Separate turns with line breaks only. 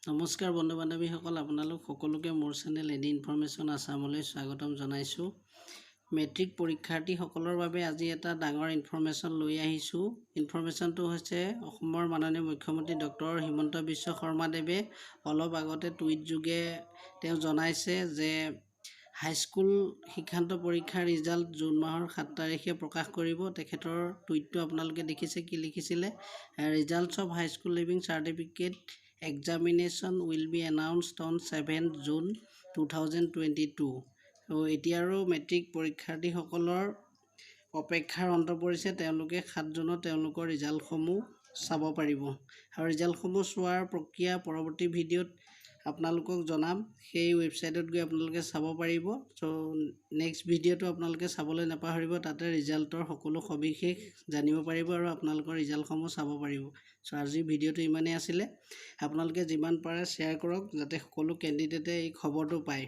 নমস্কাৰ বন্ধু বান্ধৱীসকল, আপোনালোক সকলোকে মোৰ চেনেল এনি ইনফৰমেশ্যন আছামলৈ স্বাগতম জনাইছোঁ। মেট্ৰিক পৰীক্ষাৰ্থীসকলৰ বাবে আজি এটা ডাঙৰ ইনফৰমেশ্যন লৈ আহিছোঁ। ইনফৰমেশ্যনটো হৈছে, অসমৰ মাননীয় মুখ্যমন্ত্ৰী ডক্টৰ হিমন্ত বিশ্ব শৰ্মাদেৱে অলপ আগতে টুইটযোগে তেওঁ জনাইছে যে হাইস্কুল শিক্ষান্ত পৰীক্ষাৰ ৰিজাল্ট জুন মাহৰ 7 তাৰিখে প্ৰকাশ কৰিব। তেখেতৰ টুইটটো আপোনালোকে দেখিছে, কি লিখিছিলে: "Results of High School Leaving Certificate examination will be announced on 7 June 2022." এতিয়া আৰু মেট্ৰিক পৰীক্ষাৰ্থীসকলৰ অপেক্ষাৰ অন্ত পৰিছে। তেওঁলোকে 7 জুনত তেওঁলোকৰ ৰিজাল্টসমূহ চাব পাৰিব আৰু ৰিজাল্টসমূহ চোৱাৰ প্ৰক্ৰিয়া পৰৱৰ্তী ভিডিঅ'ত আপোনালোকক জনাম। সেই ৱেবছাইটত গৈ আপোনালোকে চাব পাৰিব। চ' নেক্সট ভিডিঅ'টো আপোনালোকে চাবলৈ নাপাহৰিব। তাতে ৰিজাল্টৰ সকলো সবিশেষ জানিব পাৰিব আৰু আপোনালোকৰ ৰিজাল্টসমূহ চাব পাৰিব। চ' আজিৰ ভিডিঅ'টো ইমানেই আছিলে। আপোনালোকে যিমান পাৰে শ্বেয়াৰ কৰক, যাতে সকলো কেণ্ডিডেটে এই খবৰটো পায়।